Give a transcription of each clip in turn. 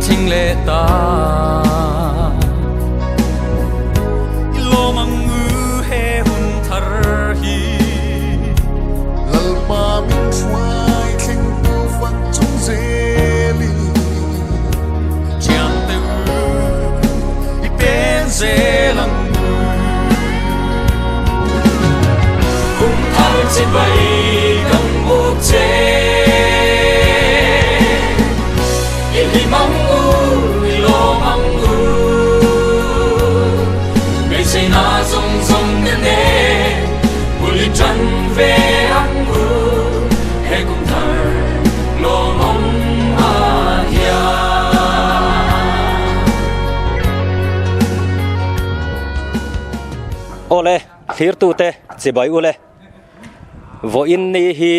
thleng leh ta. I lawm ang u he hun thar hi. Lalpa min hruai thlengtu fak chung zelin. Thiang te u i pen zel ang u. Kum thar chibai kan buk che. I hlim ang u, i lawm ang u. Beiseina zawng zawng te nen bul i tan ve ang u. He kum thar lawmawm ah hian. Awle, thlirtute chibai ule. Vawiin ni hi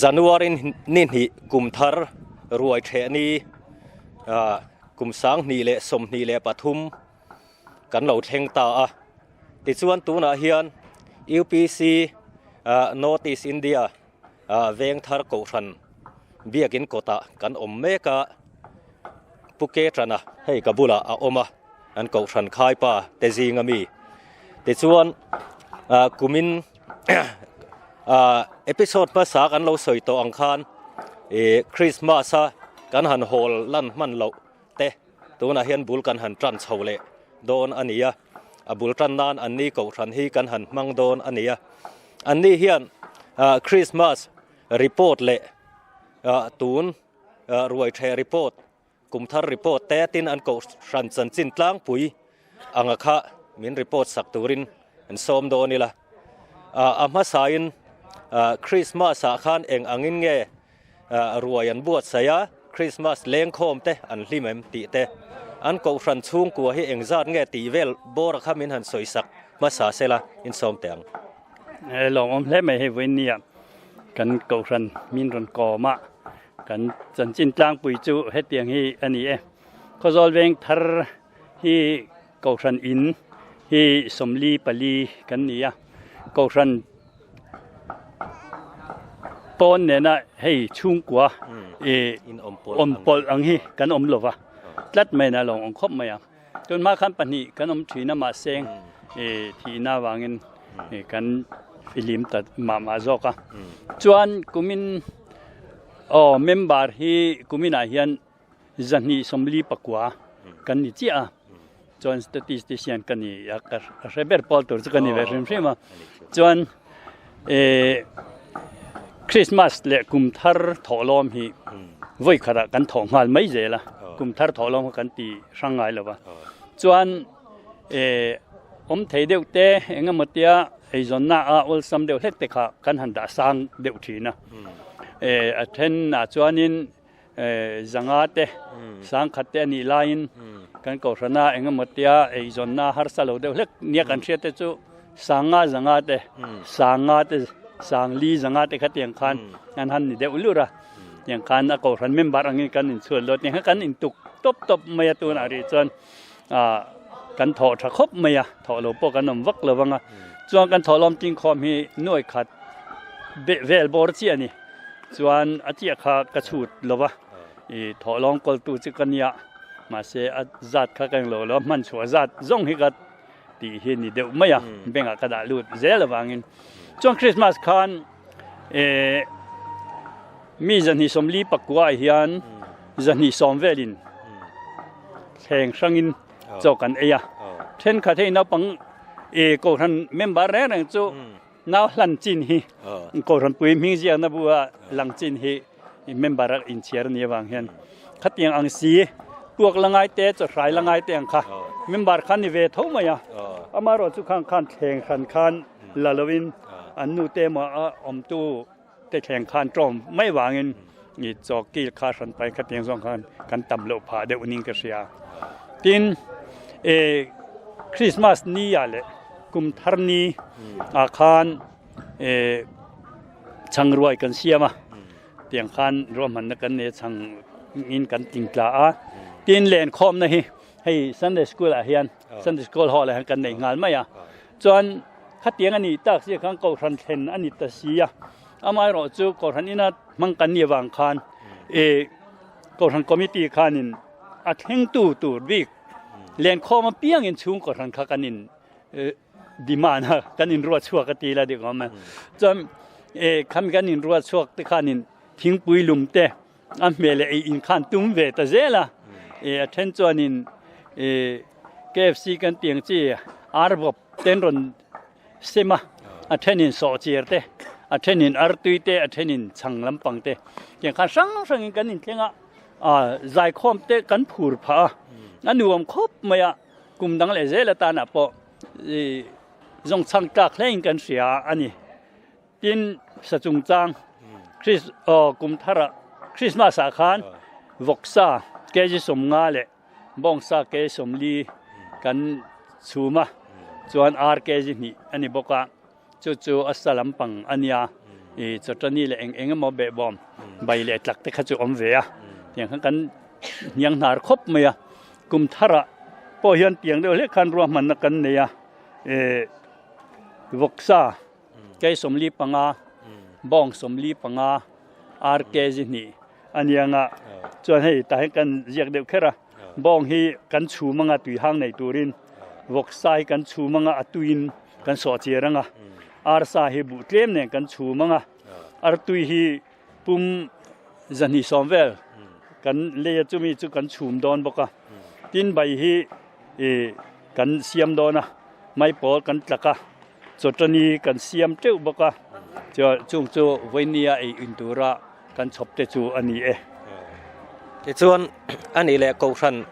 January ni hnih kum thar ruai theh ni ah kum 2023 kan lo thleng ta a. Tichuan tunah hian UPC ah North East India ah Vengthar Kohhran biakin kawtah kan awm mek a, Pu Ketrana hei ka bulah a awm a, an Kohhran khaipa te zinga mi. Tichuan ah kumin ah episode hmasa kan lo sawi tawh ang khan ih Christmas a kan han hawl lan hman loh te tunah hian bul kan han tan chho leh dawn a ni a, a bul tan nan an ni Kohhran hi kan han hmang dawn a ni a. An ni hian ah Christmas report leh ah tun ah ruai theh report Kum thar report te tin an kohhran chanchin tlangpui anga kha min report sak turin an sawm dawn ila. A hmasain Christmas ah khan eng angin nge ruai an buatsaih a, Christmas lengkhawm te an hlim em tih te, an kohhran chhungkua hi engzat nge tih vel bawra kha min han sawi sak hmasa sela in sawm teh ang. Lawmawm hle mai hei vawiin nia kan kohhran min rawn kawm a. Kan chanchin tlangpui chu hetiang hi a ni e. Khawzawl veng thar hi Kohhran in hi 44 kan ni a. Kohhran pawn nena hei chhungkua ih awm pawlh ang hi kan awm lo va. Tlat mai na lo awm khawp mai a. Tunhma khan pahnih kan awm thin a mahse ih thihna avangin ih kan filim ta mah mah zawk a. Chuan kumin aw member hi kuminah hian 249 kan ni chiah a. Chuan statistician ka ni a ka hre ber pawl tur chu ka ni ve hrim hrim a. Chuan ih Christmas leh kum thar thawhlawm hi vawi khatah kan thawh nghal mai zel a. Kum thar thawhlawm kha kan ti hrang ngai lo va. Chuan eh awm thei deuh te eng emaw tia eizawnna a awlsam deuh hlek te kha kan han dah sang deuh thin a. Eh a thenah chuanin eh zanga te sangkhat te a nih laiin kan kohhrana eng emaw tia eizawnna harsa lo deuh hlek nia kan hriat te chu sanga zanga te sanga te sangli zanga te khatiang khan an han ni deuh lur a. Tiang khan a kohhran member angin kan inchhuat lo tiang kha kan intuk tawp tawp mai a tunah rih chuan ah kan thawh tha khawp mai a thawh lo pawh kan awm vak lo vang a chuan kan thawhlawm tingkhawm hi nuai khat beh vel bawr chiah a ni chuan a chiah kha ka chhut lo va ih thawhlawm kawltu chu ka nia mahse a zat kha ka englo lo a hman chhuah zat zawng hi ka tih hi a ni deuh mai a bank ah ka dah lut zel avangin chuan Christmas khan. Eh, mi 249 ah hian 210 velin thleng hrangin chaw kan ei a. Thenkhat hei naupang eh kohhran member reng reng chu nau hlan chin hi kohhran pui hming ziakna bu a lang chin hi member a inchhiar a nih avang hian khatiang ang si puak la ngai te chaw hrai la ngai te ang kha member kha ni ve tho mai a. Amaherawhchu khang khan thleng hran khan la lovin an nu te emaw a awmtu te thleng khan tlawm mai vangin i chaw kil kha hran pai khatiang zawng khan kan tam loh phah deuh ning ka hria. Tin, e Christmas ni ah leh kum thar ni ah khan e chhangruai kan siam a, tiang khan ruahmanna kan nei a chhang in kan tingtla a. Tin, lenkhawmna hi hei Sunday school ah hian Sunday school hall ah hian kan nei nghal mai a. Chuan khatiang a nih tak chiah khan Kohhran thlen a ni ta si a, amaherawh chu Kohhran ina hmang kan nih avang khan ih Kohhran Committee khanin a thlengtu tur bik lenkhawm apiangin chhung kohhran kha kan in demand a, kan in ruat chhuak a ti la dik awm e. Chuan khami kan in ruat chhuak te khanin thingpui lum te a hmel leh ei in khan tum ve ta zel a. A then chuanin KFC kan tih ang chi arbawp te an rawn sem a, a thenin sawhchiar te, a thenin artui te, a thenin chhang lampang te tiang khan hrang hrangin kan inthleng a, ah zaikhawm te kan phur phah a, a nuam khawp mai a, kum dang leh zel atanah pawh ih zawngchhang tlak hlein kan hria a ni. Tin, sa chungchang Chris aw kum tharah Christmas ah khan vawksa kg 50 leh Bawngsa ke 40 kan chhum a, chuan ar kg 2 a ni bawk a, chu chu a sa lampang a nia, ih chawtani leh eng eng emaw behbawm bai leh tlak te kha chu awm ve a, tiang khan kan hniang hnar khawp mai a, kum tharah pawh hian tiang deuh hlek khan ruahmanna kan nei a, ih vawksa Kei 45, bawng 45, ar kg 2 a ni ang a, chuan hei tah hian kan ziak deuh kher a, bawng hi kan chhum anga tui hang nei turin vawksa hi kan chhum anga a tuiin kan sawh chiar anga, arsa hi buh tlem nen kan chhum anga, artui hi pum 220 vel kan lei a chumi chu kan chhum dawn bawk a, tin bai hi ih kan siam dawn a, maipawl kan tlak a. Chawtani kan siam teuh bawk a, chung chu vawinia ei in tura kan chhawp te chu a ni e. Tichuan, a nih leh Kohhran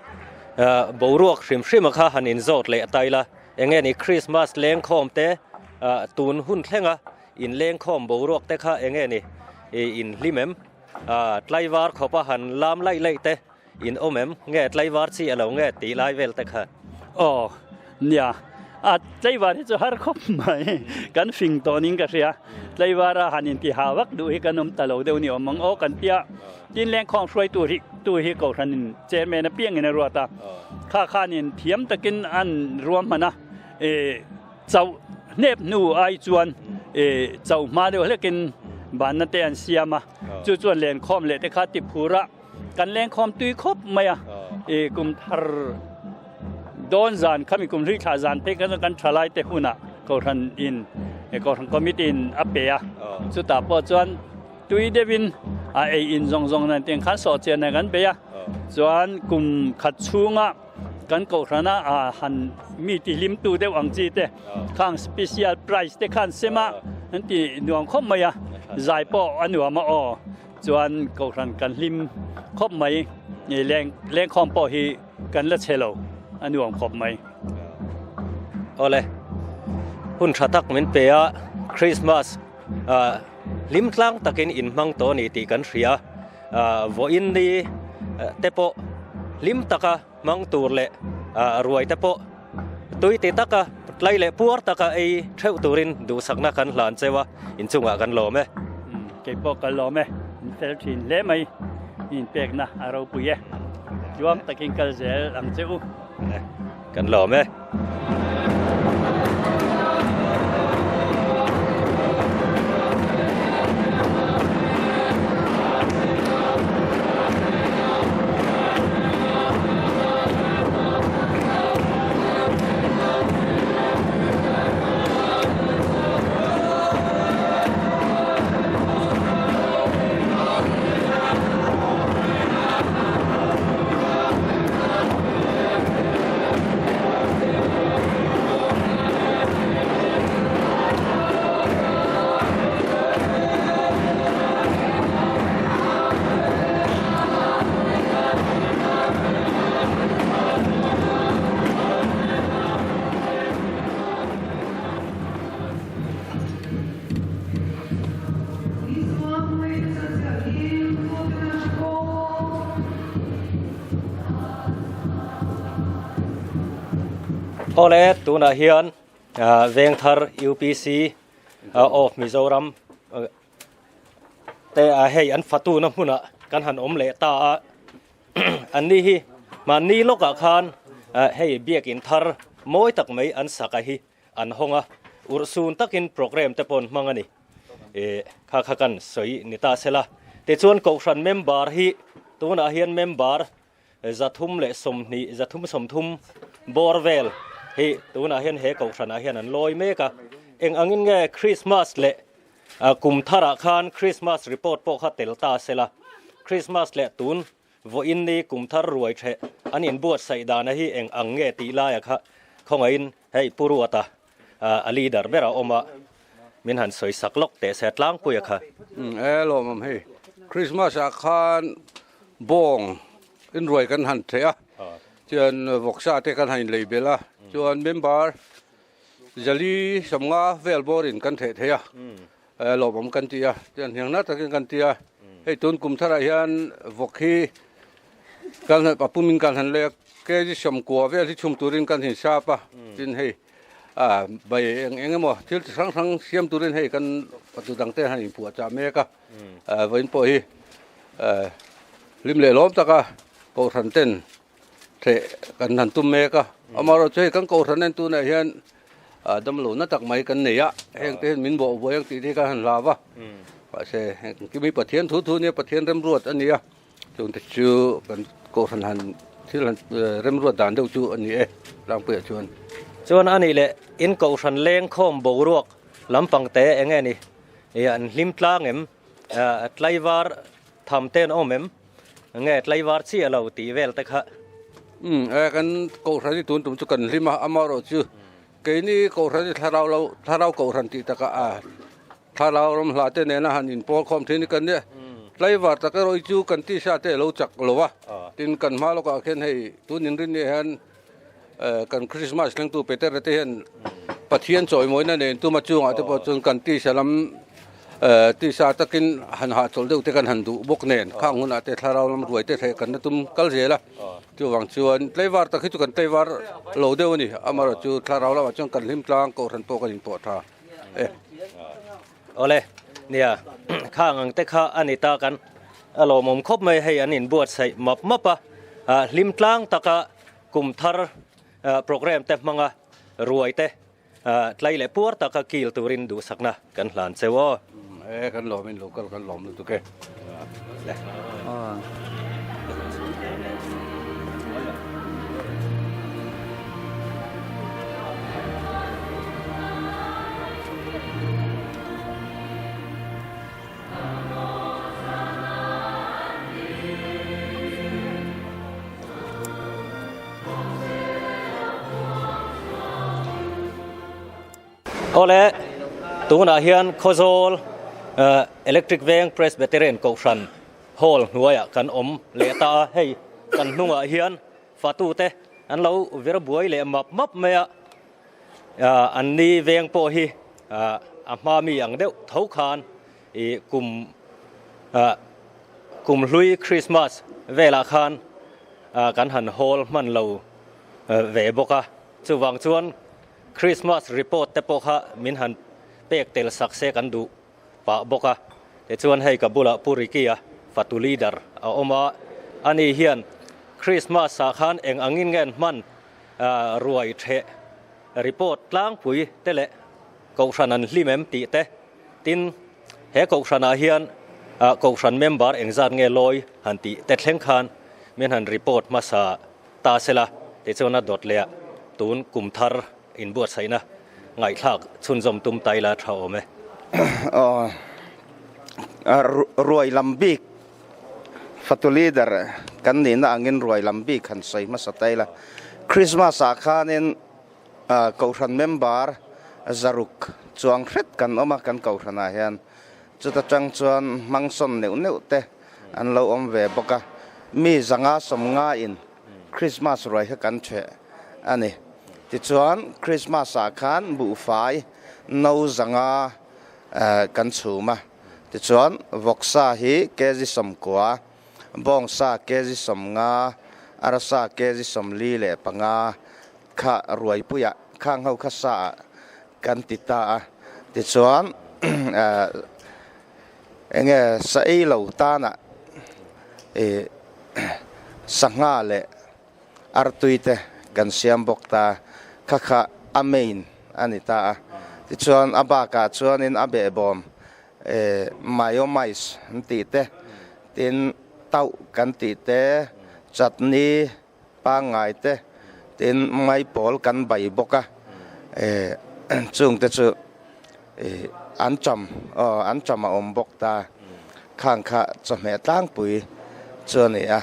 boruak hrim hrim a kha han inzawt leh ta ila, enge ni Krismas lengkhawm te tun hun thlenga inlengkhawm boruak te kha enge ni inhlim em? Tlaivar khawpa han lam laih laih te In awm em? Nge tlaivar chi a lo nge tih lai vel te kha? Aw, nia. A tlaivar hi chu har khawp mai. Kan fing tawnin ka hria. Tlaivar a han inti ha vak duh hi kan awm ta lo deuh ni awm ang aw kan tia. Tin lengkhawng hruaitu hi tu hi Kohhranin chairman apiangin a ruat a. Kha khanin thiam takin an ruahman a. E chauh hnep hnu ai chuan e chauh hma deuh hlekin banna te an siam a. Chu chuan lenkhawm leh te kha ti phur a. Kan lengkhawm tui khawp mai a, i kum thar dawn zan khami kum hlui thlah zan phei kha chuan kan thalai te hunah Kohhran in Kohhran committee in a pe a, chutah pawh chuan tui deuhin a ei in zawng zawng nen tiang khan sawhchian nen kan bei a, chuan kum khat chhunga kan Kohhrana a han mi tihlimtu deuh ang chi te khang special prize te khan sem a, an ti nuam khawp mai a, zai pawh a nuam a aw. Chuan Kohhran kan hlim khawp mai, leng lengkhawm pawh hi kan la chhe lo, a nuam khawp mai. Awle, hun tha tak min pe a, Christmas hlim tlang takin in hmang tawh a ni tih kan hria, vawiin ni te pawh hlim taka hmang tur leh ruai te pawh tui ti taka tlai leh puar taka ei theuh turin duhsakna kan hlan cheu a, inchungah kan lawm e. Kei pawh ka lawm e, in fel thin hle mai, inpekna a ropui e, tluang takin kal zel ang che u. Kan lawm e. Awle tunah hian Vengthar UPC of Mizoram te a hei an fatuna hmunah kan han awm leh ta a anni hi mahni lawkah khan hei biakin thar mawi tak mai an sak a hi an hawng a, urhsun takin programme te pawh an hmang a ni. Kha kha kan sawi ni ta sela. Tichuan Kohhran member hi. Tunah hian member 320, 330 bawr vel hi tunah hian he kohhranah hian an lawi mek a. Eng angin nge Krismas leh kum tharah khan Krismas report pawh kha tel ta sela, Krismas leh tun vawiin ni kum thar ruai theh an inbuatsaih dana hi eng ang nge tih laia kha khawngaihin hei Pu Ruata a leader ber a awm a, min han sawi sak lawk teh se tlangpuia kha. E lawmawm hei, Christmas ah khan bawng inruai kan han theh a, chuan vawksa te kan han inlei belh a, chuan member 450 vel bawrin kan theh thei a, lawmawm kan ti a, chuan hnianghna takin kan ti a, hei tun kum tharah hian vawk hi kan a pumin kan han lei a, kg 90 vel hi chhum turin kan hinsap a, tin hei a bai eng eng emaw thil chi hrang hrang siam turin hei kan patu dangte han inpuahchah mek a, vawiin pawh hi hlim leh lawm taka kohhran ten theh kan han tum mek a, amaherawhchu hei kan kohhran en tunah hian damlo na tak mai kan nei a, heng te hian min bawh buai ang tih te hi kan han hlau va, mahse heng Pathian thu thu nia Pathian remruat a ni a. Chungte chu kan kohhran han thil han remruat dan deuh chu a ni e tlangpuiah chuan. Chuan a nih leh in kohhran lengkhawm boruak lampang te eng nge ni? Ih an hlim tlang em? Tlaivar tham te an awm em? Nge tlaivar chiah lo tih vel te kha. Umm e kan kohhran hi tun tum chu kan hlim a, amaherawh chu keini kohhran hi thlarau lo thlarau kohhran tih takah a Thlarau ram hla te nena han inpawl khawm thin hi kan nia. Tlaivar tak erawh hi chu kan tisa te a lo chak lo a. Tin, kan hma lawkah khian hei tun inrin ni hian kan Christmas thlengtu Petera te hian Pathian chawimawina nen tuma chungah te pawh chuan kan tisa lam tisa takin han hahchawlh deuh te kan han duh bawk nen khang hunah te thlarau lam ruai te thleh kan la tum kal zel a. Chuvang chuan tlaivar tak hi chu kan tlaivar lo deuh a ni. Amaherawhchu thlarau lamah chuan kan hlim tlang kohhran pawh kan inpawh tha. Awle, nia, khang ang te kha a ni ta kan a lawmawm khawp mai hei an inbuatsaih map map a, hlim tlang taka kum thar programme te hmanga ruai te tlai leh puar taka kil turin duhsakna kan hlan cheu aw. E kan lawm in local kan lawm lutuk e. Awle, tunah hian Khawzawl Electric Veng Presbyterian Kohhran Hall hnuaiah kan awm leh ta a, hei kan hnungah hian fatute an lo vir buai leh map map mai a, an ni veng pawh hi a hma mi ang deuh tho khan ih kum kum hlui Christmas velah khan kan han hawl hman lo ve bawk a, chuvang chuan Christmas report te pawh kha min han pek tel sak se kan duh pah bawk a. Tichuan hei ka bulah Pu Ricky-a fatu leader a awm a, ani hian Christmas ah khan eng angin nge an hman ruai theh report tlangpui te leh Kohhran an hlim em tih te, tin he Kohhran ah hian Kohhran member engzat nge lawi han tih te thleng khan min han report hmasa ta sela tichuan a dawt leh a tun kum thar inbuatsaihna ngaihthlak chhunzawm tum ta ila tha awm e. Ruai lam bik fatu leader kan nihna angin ruai lam bik han sawi hmasa ta ila. Christmas ah khanin Kohhran member 600 chuang hret kan awm a kan Kohhranah hian. Chuta tang chuan hmangsawn neuh neuh te an lo awm ve bawk a, mi 590 in Krismas ruai kha kan theh a ni. Tichuan Krismas ah khan buhfai no 500 kan chhum a, tichuan vawksa hi kg 90, bawngsa kg 50, arsa kg 45 kha ruaipuiah khang ho kha sa ah Kan ti ta a, tichuan enge sa ei lo tanah ih sangha leh artui te kan siam bawk ta, kha kha a main a ni ta a, tichuan a bakah chuanin a behbawm ih mayonnaise an tih te tin. Tauh kan tih te, chutney pangngai te, tin maipawl kan bai bawk a, chung te chu an cham aw an cham a awm bawk ta, khang kha chawhmeh tlangpui chu a ni a,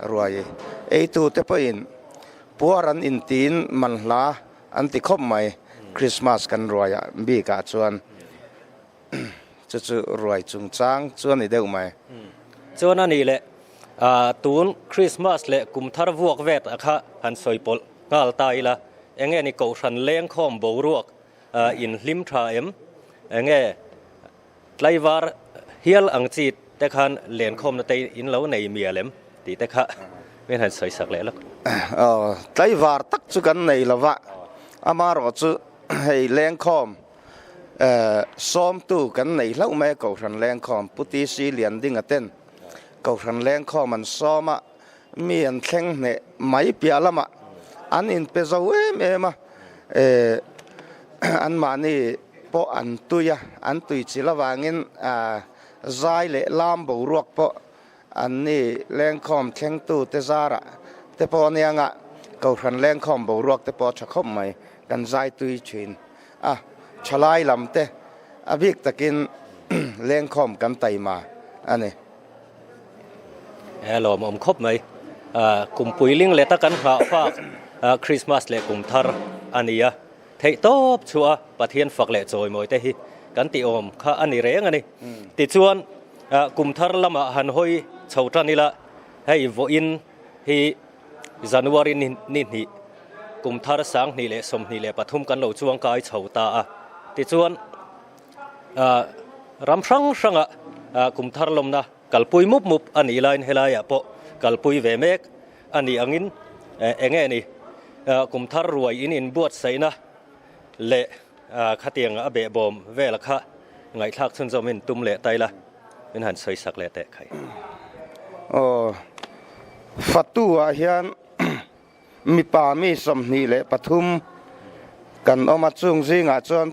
ruai eitu te pawhin puar an intiin manhla an ti khawp mai Christmas kan ruaiah bikah chuan. Chu chu ruai chungchang chu a ni deuh mai. Chuan a nih leh, tun Christmas leh kum thar vuak vet a kha han sawi pawlh nghal ta ila, enge ni Kohhran lengkhawm boruak in hlim tha em? Enge tlaivar hial ang chi te khan lenkhawmna te in lo nei mial em tih te kha min han sawi sak leh lawk. Aw, tlaivar tak chu kan nei lova, amaherawhchu hei lengkhawm Sawmtu kan nei hlauh mai a, Kohhran Lengkhawm Pu TC Liandinga ten Kohhran Lengkhawm an sawm a, mi an thleng hneh mai piah lamah an inpe zo em em a, anmahni pawh an tui a, an tui chilh avangin zai leh lam boruak pawh Anni lengkhawm thlengtute zarah te pawh anianga Kohhran lengkhawm boruak te pawh a tha khawp mai, kan zai tui thin a, thalai lam te a bik takin lengkhawm kan taima a ni. He lawmawm khawp mai. Kumpui ling leta kan nghah fak Christmas leh kum thar a ni a, theih tawp chhuah a Pathian fak leh chawimawi te hi kan tih awm kha a ni reng a ni. Tichuan. Kum thar lamah han hawi chho tan ila, hei vawiin hi January ni hnih, kum thar 2023 kan lo chuang kai chho ta a. Tichuan ram hrang hranga kum thar lawmna kalpui mup mup a nih laiin helaiah pawh kalpui ve mek a nih angin eng nge ni kum thar ruai in inbuatsaihna leh Khatiang a behbawm vel kha ngaihthlak chhunzawmin tum leh ta ila, min han sawi sak leh teh khai. Aw, Fatu ah hian mipa mi 23 kan awm a, chung zingah chuan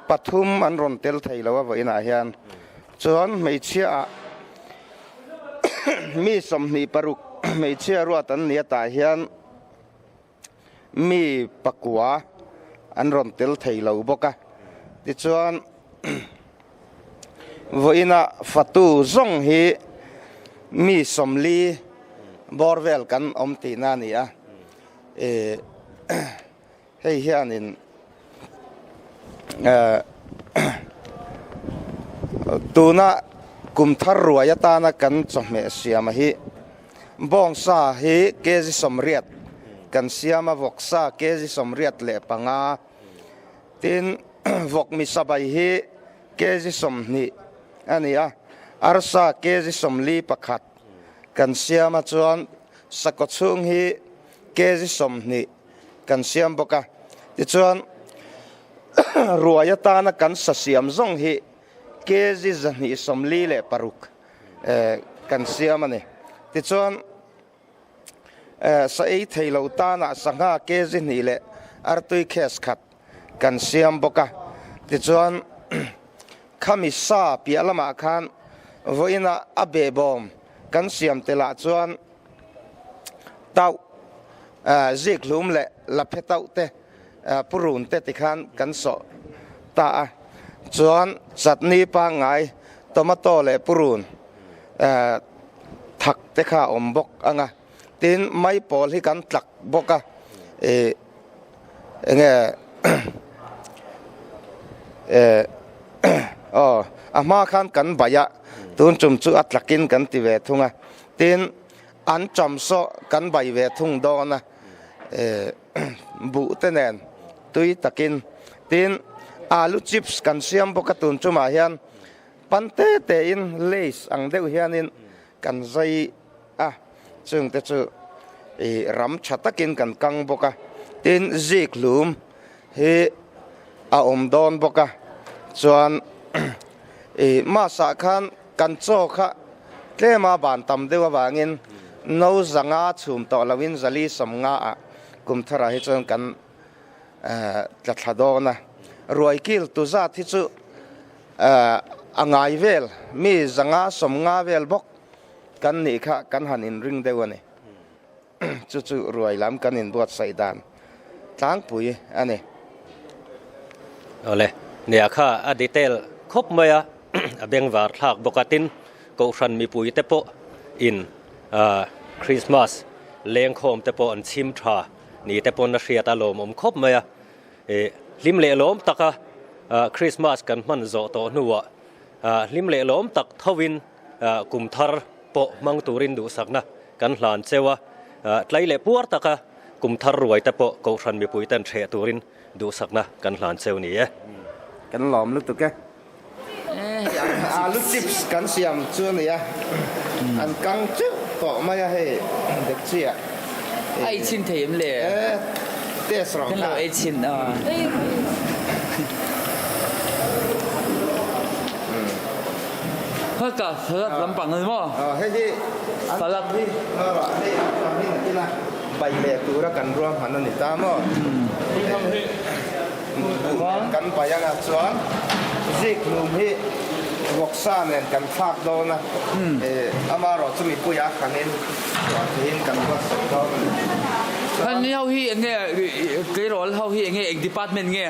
pathum an rawn tel thei lo a vawiinah hian. Chuan hmeichhia ah mi 26 hmeichhia ruat an ni a tah hian, Mi pakua an rawn tel thei lo bawk a, tichuan vawiina fatu zawng hi mi 40 bawr vel kan awm tihna a ni a, ih hei hianin tuna kum thar ruai atana kan chawhmeh siama hi Bawngsa hi kg 80 kan siam a, vawksa kg 85, tin vawk misabai hi kg 20 a ni a, arsa kg 41 kan siam a, chuan sakawt chhung hi kg 20 kan siam bawk a, tichuan ruai atana kan sa siam zawng hi kg 246 kan siam a ni. Tichuan sa ei thei lo tanah sangha kg 2 leh artui khes khat kan siam bawk a. Tichuan khami sa piah lamah khan vawiina a behbawm kan siam telah chuan tauh zikhlum leh laphe tauh te purun te tikhan kan sawh ta a, chuan chutney pangngai tomato leh purun thak te kha a awm bawk ang a, tin maipawl hi kan tlak bawk a, ih enge aw a hma khan kan baih a, tun tum chu a tlakin kan ti ve thung a, tin an cham saw kan baih ve thung dawn a. Buh te nen tui takin tin alu chips kan siam bawk a tun chumah hian pan te tein lace ang deuh hianin kan zai a chung te chu ih ram tha takin kan kang bawk a tin zik hlum hi a awm dawn bawk a chuan ih mass ah khan kan chaw kha Tlema ban tam deuh avangin no 500 chhum tawh loin 450 ah kum tharah hi chuan kan tla thla dawn a. Ruai kil tu zat hi chu A ngai vel, mi 500 50 vel bawk kan nih kha kan han inring deuh a ni. Chu chu ruai lam kan inbuatsaih dan tlangpui a ni. Awle, nia kha a detail khawp mai a, a bengvar thlak bawk a, tin Kohhran mipui te pawh in Christmas lengkhawm te pawh an chhim tha ni te pawn a hriat a lawmawm khawp mai a, hlim leh lawm taka Christmas kan hman zawh tawh hnuah hlim leh lawm tak thovin kum thar pawh hmang turin duhsakna kan hlan cheu a, tlai leh puar taka kum thar ruai te pawh Kohhran mipui ten hreh turin duhsakna kan hlan cheu ni e. Kan lawm lutuk e. Alu chips kan siam chu a nia, an kang teuh tawh mai a hei dek chiah. A ei chhin thei em le? E, test rawh kha. Kan lo ei chhin a. Haka salad lampang a ni maw? Hei hi salad hi hei an tam hi nakin a bai leh tura kan ruahman a ni ta maw? Kan pai anga chuan zik hlum hi vawksa nen kan thlak dawn a, amaherawh chu mipui a khanin chhuah theihin kan buatsaih dawn a ni. Heng ho hi eng nge tleirawl ho hi eng nge eng department nge?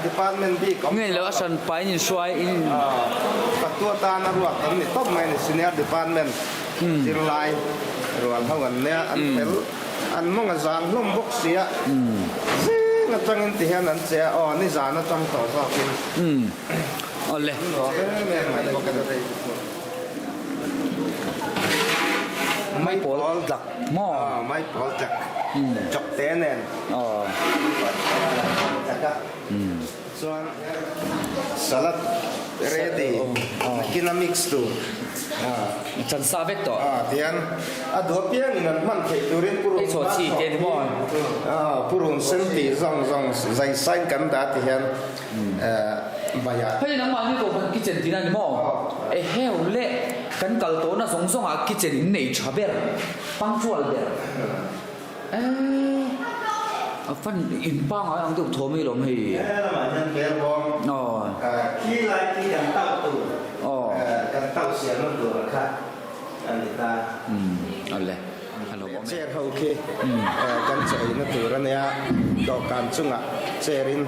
Department bik awm Nge lo a hran pain in hruai in. Fatu atana ruat an ni tawp mai a ni, senior department zirlai rual ho an nia an fel. An mawng a zang hlawm bawk si a, zing atangin ti hian an che a, aw nizan atang tawh zawkin Awle. An nuam em em mai bawk a ni. Mai pawl dak maw? Aw, mai pawl dak. Chawkte nen. Aw. Dak a. Chuan salad ready nakin a mix tur chan sa vek tawh. Tihian a duh apiangin an hman theih turin purun purun sen tih zawng zawng zai sain kan dah tihian baiah. Hei nangmah ni ko khan kitchen tina ni maw? Eheu leh kan kal tawhna zawng zawngah kitchen in nei tha ber, punctual ber. Eee a fan in pangai ang deuh thaw mai lawm hei. He lamah hian bel bawm khi lai khi kan tauh tur kan tauh siamna tur kha a ni ta. Awle a lo awm e. Chair ho khi kan chaw eina tur a nia, dawhkan chungah chair in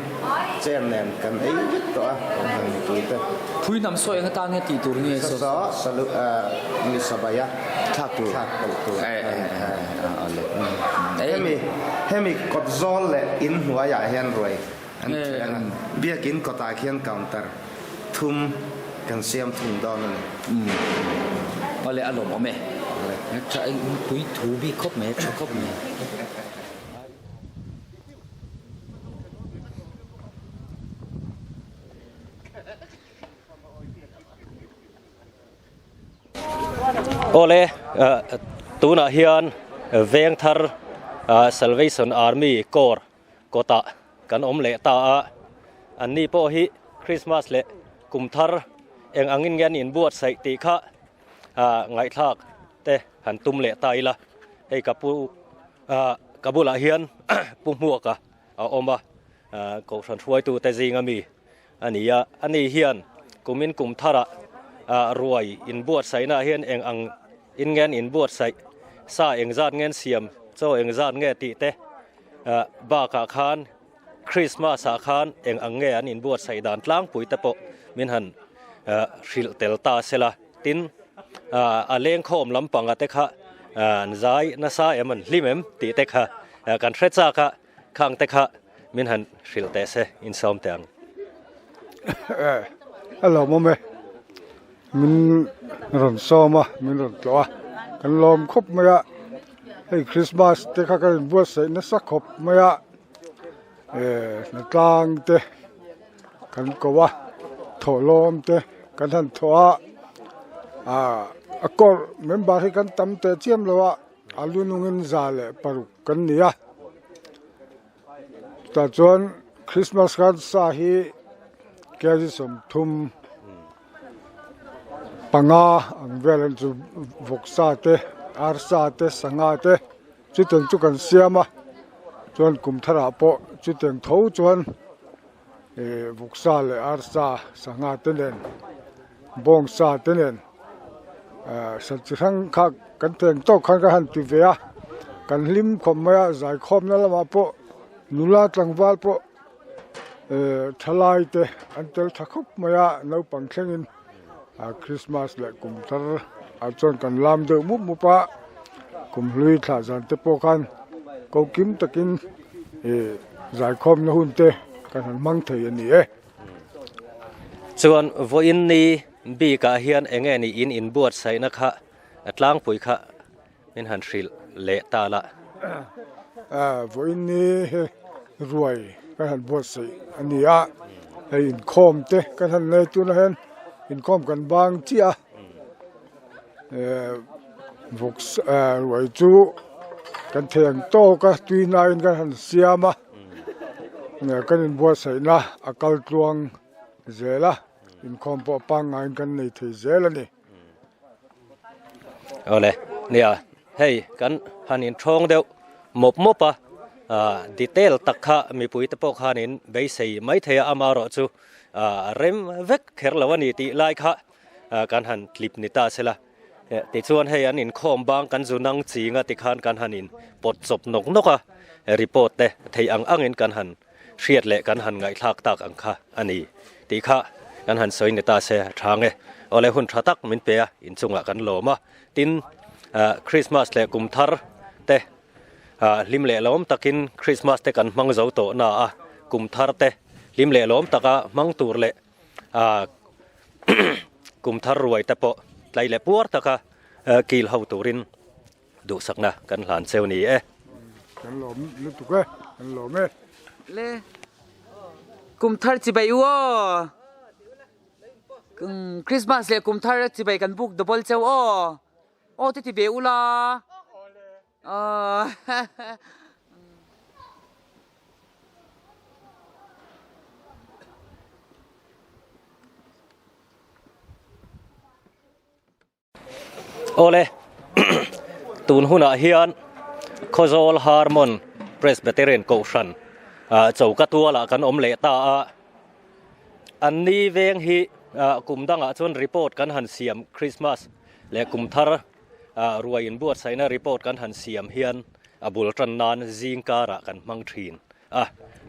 chair nen kan ei vek tawh a mipui te. Phui hnam sawi eng atan nge tih tur nge saw saw mi sabai a thlak tur thlak palh tur hemi hemi kawt zawl leh in hnuaiah hian ruai an ṭhian a biakin kawtah khian counter thum kan siam thung dawn a ni. Awle a lawmawm e. Pui thu bik khawp mai a tha khawp mai. Awle tunah hian veng thar Salvation Army Corps kawtah kan awm leh ta a, anni pawh hi Christmas leh kum thar eng angin nge an inbuatsaih tih kha ngaihthlak te han tum leh ta ila, hei ka pu ka bulah hian Pu Hmuaka a awm a, Kohhran hruaitute zinga mi a ni a, ani hian kumin kum tharah ruai inbuatsaihnaah hian eng ang in nge an inbuatsaih, sa engzat nge an siam, chaw engzat nge tih te bakah khan Christmas ah khan eng ang nge an inbuatsaih dan tlangpui te pawh min han hrilh tel ta sela, tin a lengkhawm lampanga te kha an zai nasa em an hlim em tih te kha kan hre chak a. Khang te kha min han hrilh teh se in sawm teh ang. A lawmawm e, min rawn sawm a, min rawn tlawh a, kan lawm khawp mai a, hei Christmas te kha kan inbuatsaih nasa khawp mai a, eh hnatlang te kan ko a, thawhlawm te kan han thawh a, ah a kawr member hi kan tam teh chiam lo a. A lu nungin 106 kan ni a, tah chuan Christmas khan sa hi kg 30 panga ang vel an chu vawksa te arsa te sangha te chutiang chu kan siam a, chuan kum tharah pawh chutiang tho chuan ih vawksa leh arsa sangha te nen. Bawngsa te nen sat chi hrang kha kan teng tawk khan ka han ti ve a, kan hlim khawp mai a, zaikhawmna lamah pawh nula tlangval pawh thalai te an tel tha khawp mai a, naupang thlengin Christmas leh kum thar ah chuan kan lam deuh mup mup a, kum hlui thlah zan te pawh khan ko kim takin zaikhawmna hun te kan han hmang thei a ni e. Chuan vawiin ni bikah hian eng nge niin inbuatsaihna kha a tlangpui kha min han hrilh leh ta la. Vawiin ni he ruai kan han buatsaih a ni a, hei inkhawm te kan han nei tunah hian inkhawm kan bang chiah a. Vawk ruai chu kan thei ang tawk a tui hnaiin kan han siam a kan inbuatsaihna a kal tluang zel a inkhawm pawh pangngaiin kan nei thei zel a ni. Awle nia hei kan han inthawng deuh mawp mawp a detail tak kha mipui te pawh khanin beisei mai thei a amaherawhchu a rem vek kher lo a ni tih lai kha. kan han tlip ni ta sela tichuan hei an inkhawm bang kan zu nang ching a tikhan kan han in pawt chawp nawk nawk a report te thei ang angin kan han hriat leh kan han ngaihthlak tak ang kha a ni tih kha kan han sawi ni ta se a tha nge awle hun tha tak min pe a inchungah kan lawm a tin Christmas leh kum thar te hlim leh lawm takin Christmas te kan hmang zo tawh na a kum thar te hlim leh lawm taka hmang tur leh kum thar ruai te pawh tlai leh puar taka kil ho turin duhsakna kan hlan cheu ni e. Kan lawm lutuk e, kan lawm e. Le kum thar chibai u aw. Christmas leh kum thar chibai kan book double cheu aw. Aw te ti ve ula. Aw. Awle, tun hunah hian Khawzawl Harmon Presbyterian Kohhran choka tualah kan awm leh ta a, an ni veng hi kum dangah chuan report kan han siam Christmas leh kum thar ruai inbuatsaihna report kan han siam hian a bul tan nan zing karah kan hmang thin a,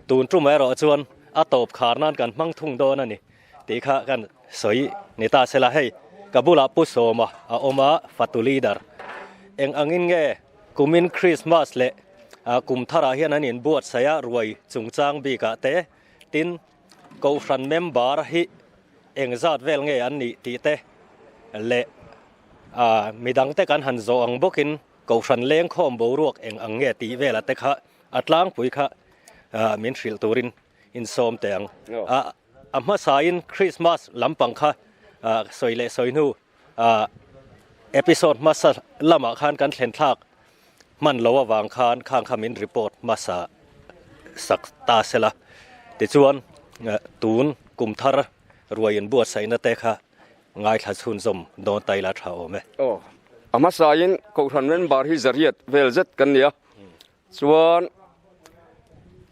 tun tum erawh chuan a tawp khar nan kan hmang thung dawn a ni tih kha kan sawi ni ta sela hei ka bulah Pu Sawma a awm a fatu leader eng angin nge kumin Christmas leh kum tharah hian an inbuatsaih a ruai chungchang bikah te tin Kohhran member hi eng zat vel nge an nih tih te leh midangte kan han zawh ang bawkin Kohhran lengkhawm boruak eng ang nge tih vela te kha a tlangpui kha min hrilh turin insawm teh ang. A hmasain Christmas lampang kha sawi leh sawi hnu episode hmasa lamah khan kan thlen thlak hman lo avang khan khang kha min report hmasa sak ta sela. Tichuan tun kum thar ruai inbuatsaihna te kha Ngaithla chhunzawm dawn ta ila tha awm e. Aw, a hmasain Kohhran member hi zariat vel zet kan ni a, chuan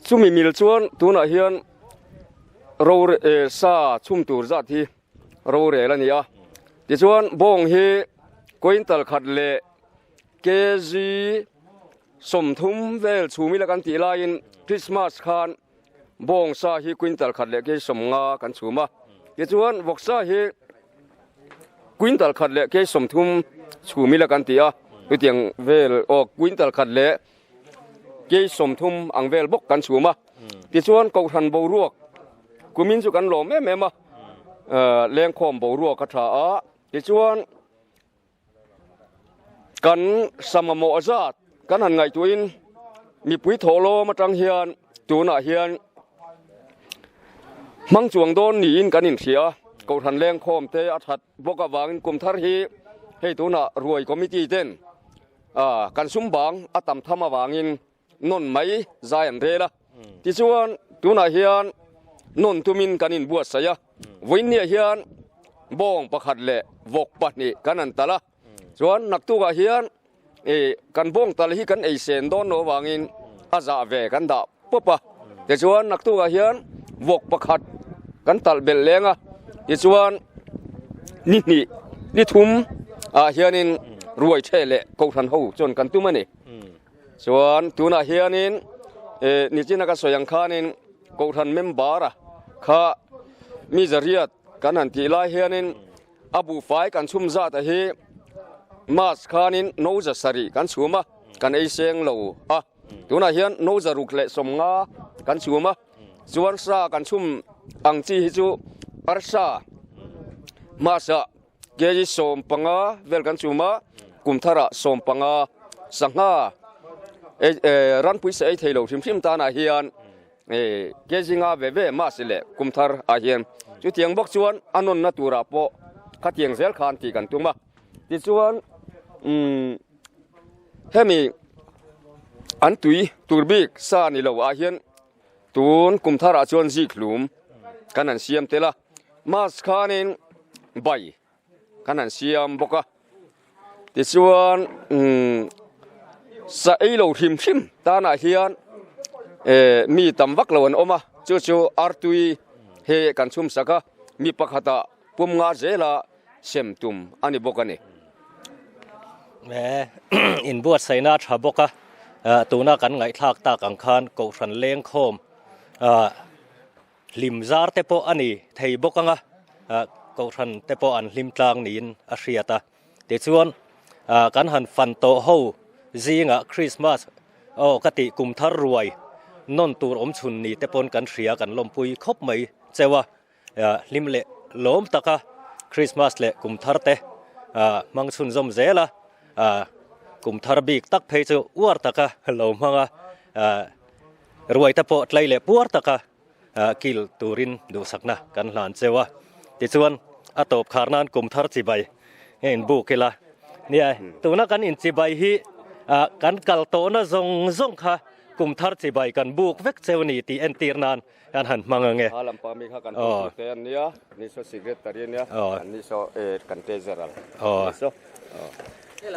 chumi mil chuan tunah hian rore sa chhum tur zat hi rorel a ni a, tichuan bawng hi quintal khat leh kg 30 vel chhum ila kan tih laiin Christmas khan Bawngsa hi quintal khat leh kei 50 kan chhum a, tichuan vawksa hi quintal khat leh kei 30 chhum ila kan ti a, chutiang vel aw quintal khat leh kei 30 ang vel bawk kan chhum a, tichuan kohhran boruak kumin chu kan lawm em em a, lengkhawm boruak a tha a, tichuan Kan samamawh zat kan han ngaihtuahin mipui thawhlawm atang hian tunah hian hmang chuang dawn niin kan inhria a, Kohhran lengkhawm te a that bawk avangin kum thar hi hei tunah ruai committee ten kan sum bang a tam tham avangin nawn mai zai an rel a, tichuan tunah hian nawn tumin kan inbuatsaih a, vawiinniah hian bawng pakhat leh vawk pahnih kan han talh a, chuan naktukah hian ih kan bawng tal hi kan ei sen dawn loh avangin a zah ve kan dah pawp a, tichuan naktukah hian vawk pakhat kan talh belh leng a, tichuan. Ni hnih, ni thum ah hianin ruai ṭheh leh kohhran ho chuan kan tum a ni. Chuan tunah hianin nichina ka sawi ang khanin kohhran member a kha mi zariat kan han tih lai hianin a buhfai kan chhum zat a hi mass khanin no za sarih kan chhum a, kan ei seng lo a. Tunah hian no zaruk leh sawmnga kan chhum a, chuan sa kan chhum ang chi hi chu arsa hmasa kg 15 vel kan chhum a, kum tharah 15 sangha ranpui sa ei thei lo hrim hrim tanah hian kg nga ve ve mahse leh kum thar ah hian chutiang bawk chuan a nawnna turah pawh khatiang zel khan tih kan tum a, tichuan umm. Hemi an tui tur bik sa ni lo ah hian tun kum thar ah chuan zik hlum kan han siam tel a, mask khanin bai kan han siam bawk a, tichuan umm sa ei lo hrim hrim tanah hian eh mi tam vak lo an awm a, chu chu artui hi kan chhum sak a, mi pakhatah pum nga zela sem tum a ni bawk a ni. He inbuatsaihna a tha bawk a, tuna kan ngaihthlak tak ang khan Kohhran lengkhawm hlim zar te pawh a ni thei bawk ang a, Kohhran te pawh an hlim tlang niin a hriat a. Tichuan kan han fan tawh ho zingah Krismas aw ka tih kum thar ruai nawn tur awmchhun ni te pawn kan hria kan lawmpui khawp mai cheu a. Hlim leh lawm taka Krismas leh kum thar te hmang chhunzawm zel a, kum thar bik tak phei chu uar taka lo hmang a, ruai te pawh tlai leh puar taka kil turin duhsakna kan hlan cheu a. Tichuan a tawp khar nan kum thar chibai nge inbuk ila. Nia, tuna kan inchibai hi kan kal tawhna zawng zawng kha kum thar chibai kan buk vek cheu ni tih entir nan Kan han hmang ange. Ha lampa mi kha kan hmu te an nia, ni saw secretary a nia, an ni saw kan treasurer ni saw.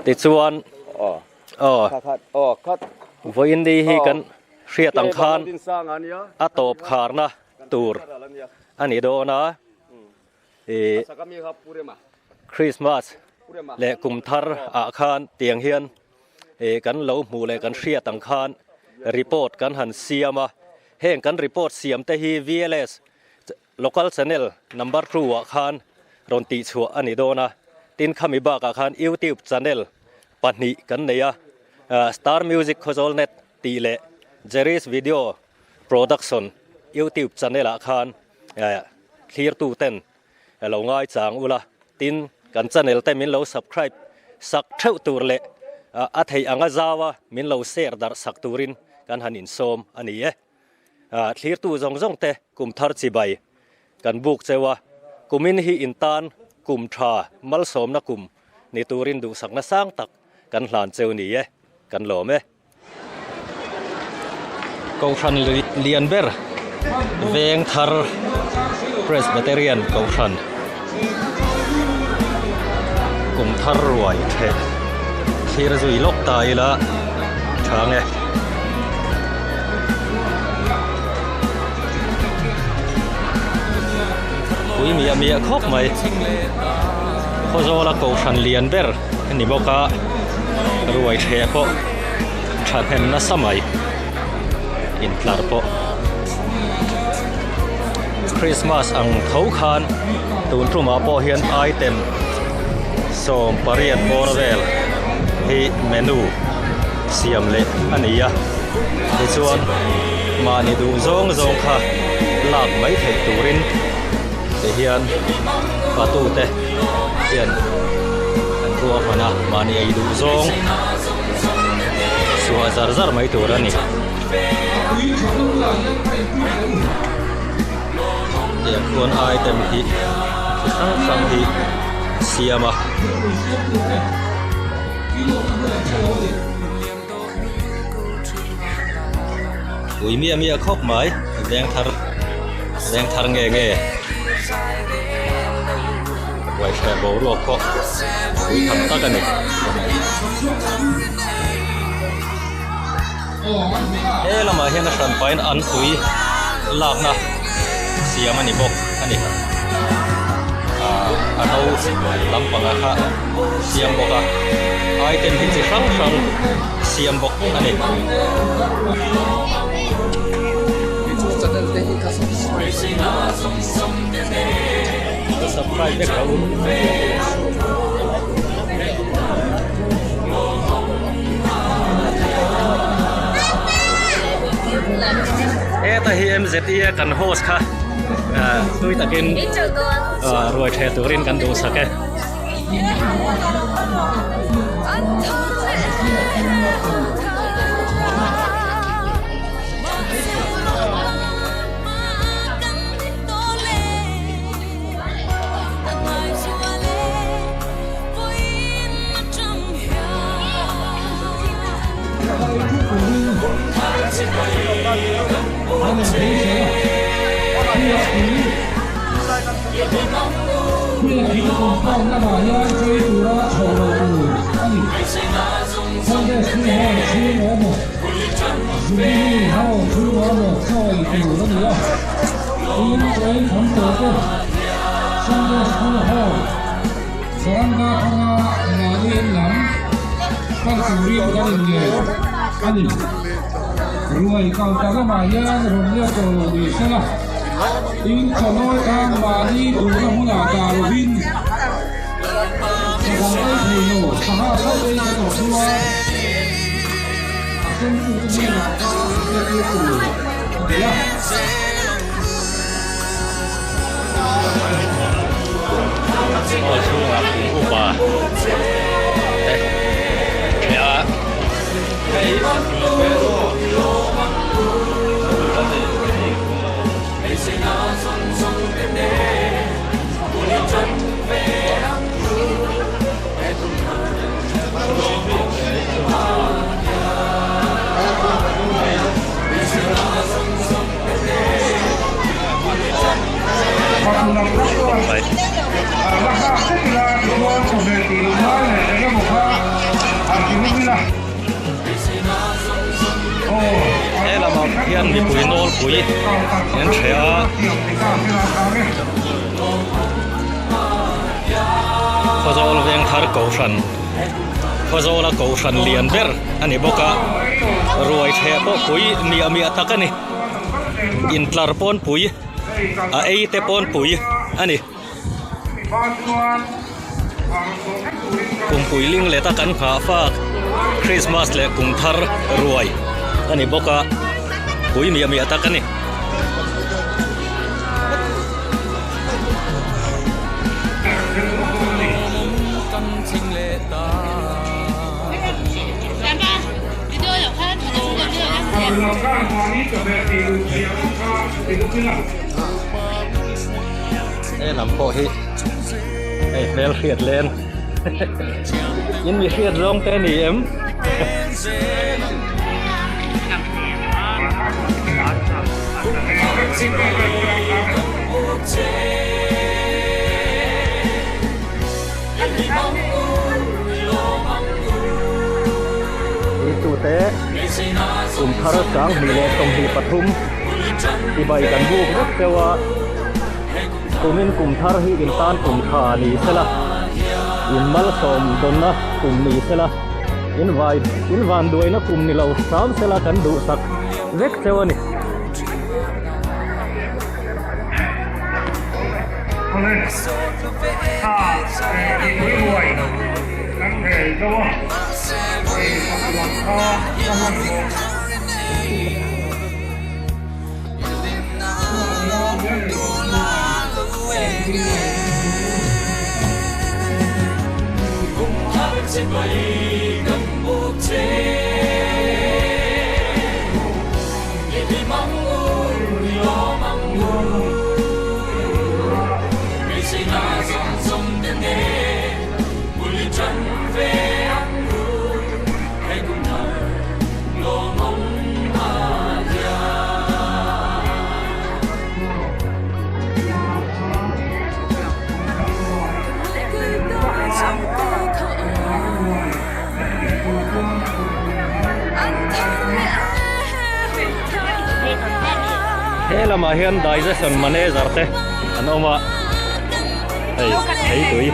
Tichuan vawiin ni hi kan hriat ang khan a tawp kharna tur a ni dawn a, Christmas leh kum thar ah khan tiang hian kan lo hmuh leh kan hriat ang khan report kan han siam a, heng kan report siam te hi VLS local channel number 2 ah khan rawn tih chhuah a ni dawn a, tin khami bakah khan youtube channel pahnih kan nei a, Star Music Khawzawl Net tih leh Jerry's Video Production youtube channel ah khan thlirtu ten lo ngaichang ula, tin kan channel te min lo subscribe sak theuh tur leh a theih anga zaua min lo share darh sak turin kan han insawm a ni e. Thlirtu zawng zawng te kum thar chibai kan buk cheu a, kumin hi intan kum tha malsawmna kum ni turin duhsakna sang tak kan hlan cheu ni e, kan lawm e. Kohhran lian ber veng thar Presbyterian Kohhran kum thar ruai theh thlir zui lawk ta ila tha nge. Pui miah miah khawp mai Khawzawla Kohhran lian ber a ni bawk a ruai theh pawh thahnem nasa mai intlar pawh Christmas ang tho khan tun tumah pawh hian item 18 bawr vel hi menu siam leh a ni a tichuan mahni duh zawng zawng kha lak mai theih turin tihian fatute hian an ruahman a mahni ei duh zawng chhuah zar zar mai tur a ni. Tiang khuan item hi chi hrang hrang hi a siam a. Ui miah miah khawp mai veng thar veng thar nge nge ruaitheh boruak pawh pui tham tak a ni. He lamah hian a hran pahin an tui lakna siam a ni bawk a ni. A no lampanga kha siam bawk a, item hi chi hrang hrang siam bawk a ni. Subscribe vek rawh u. Heta hi MZE kan host kha tui takin ruai the turin kan duhsak e. Hall chhungah kum upa te ṭheh a He lamah hian mipui nawlpui an ṭheh a. Khawzawl Vengthar Kohhran Khawzawla Kohhran lian ber a ni bawk a, ruai ṭheh pawh pui miah miah tak a ni. Intlar pawn pui a ei te pawn pui a ni. Kumpui ling leta kan nghah fak Christmas leh kum thar ruai a ni bawk a, pui miah miah tak a ni. He lam pawh hi hei hmel hriat len in mi hriat zawng te ni em. Tute kum thar 2023 chibai kan buk vek deuh a kumin kum thar hi in tan kum tha ni sela in malsawm dawnna kum ni sela in vai in van duaina kum ni lo hram sela kan duhsak vek deuh a ni. He lamah hian digestion manager te an awm a. Hei theitui.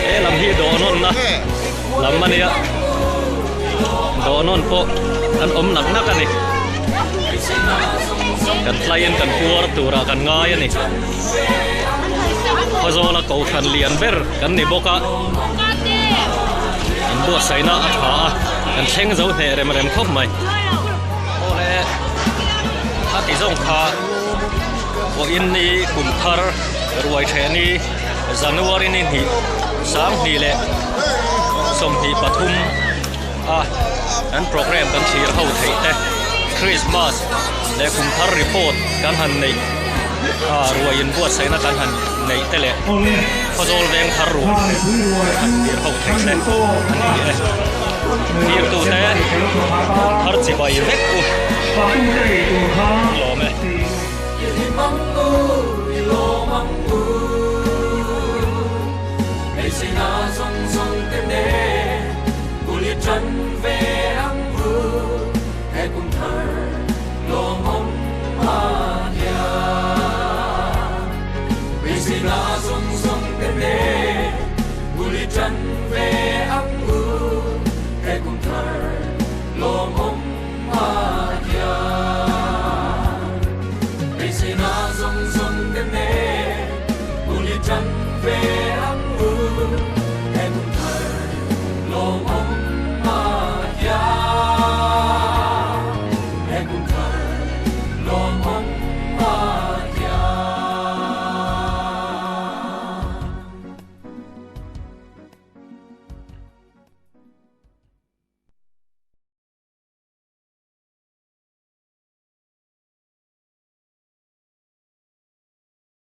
He lam hi dawhnawnna lam a nia dawhnawn pawh an awm nak nak a ni kan tlaiin kan puar turah kan ngai a ni Khawzawla kohhran lian ber kan ni bawk a inbuatsaihna a tha a kan thleng zo hneh rem rem khawp mai awle a ti zawng kha vawiin ni kum thar ruai theh ni January ni hnih 20 leh 23 a kan program kan thlir ho theih te Christmas leh kum thar report kan han neih a ruai inbuatsaihna kan han neih te leh Khawzawl veng thar ruai han thlir ho theih te a ni e. Thirtute kum thar chibai vek u lawm e.